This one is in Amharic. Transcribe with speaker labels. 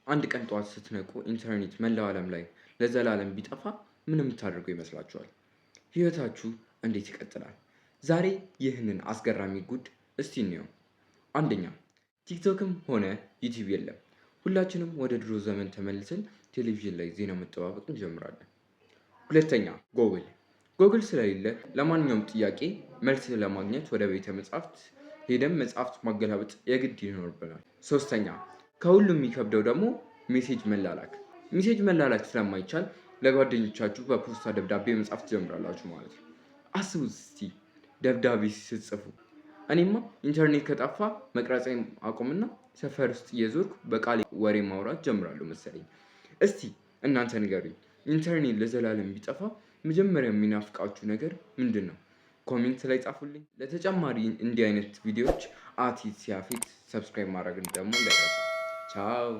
Speaker 1: አንድ ቀን ጠዋት ስትነቁ ኢንተርኔት መላው ዓለም ላይ ለዘላለም ቢጠፋ ምን የምታደርጉ ይመስላችኋል? ህይወታችሁ እንዴት ይቀጥላል? ዛሬ ይህንን አስገራሚ ጉድ እስቲ እንየው። አንደኛ፣ ቲክቶክም ሆነ ዩቲዩብ የለም። ሁላችንም ወደ ድሮ ዘመን ተመልሰን ቴሌቪዥን ላይ ዜና መጠባበቅ እንጀምራለን። ሁለተኛ፣ ጎግል። ጎግል ስለሌለ ለማንኛውም ጥያቄ መልስ ለማግኘት ወደ ቤተ መጻሕፍት ሄደን መጽሐፍት ማገላበጥ የግድ ይኖርብናል። ሶስተኛ፣ ከሁሉም የሚከብደው ደግሞ message መላላክ። Message መላላክ ስለማይቻል ለጓደኞቻችሁ በፖስታ ደብዳቤ መጻፍ ትጀምራላችሁ ማለት ነው። አስቡት እስቲ ደብዳቤ ስትጽፉ። እኔማ ኢንተርኔት ከጠፋ መቅረጼን አቁምና ሰፈር ውስጥ እየዞርኩ በቃል ወሬ ማውራት ጀምራለሁ መሰለኝ። እስቲ እናንተ ንገሩኝ፣ ኢንተርኔት ለዘላለም ቢጠፋ መጀመሪያ የሚናፍቃችሁ ነገር ምንድን ነው? Comment ላይ ጻፉልኝ። ለተጨማሪ እንዲህ አይነት ቪዲዮዎች @ሲያፌት subscribe ማድረግን ደግሞ እንዳይረሳ። ቻው።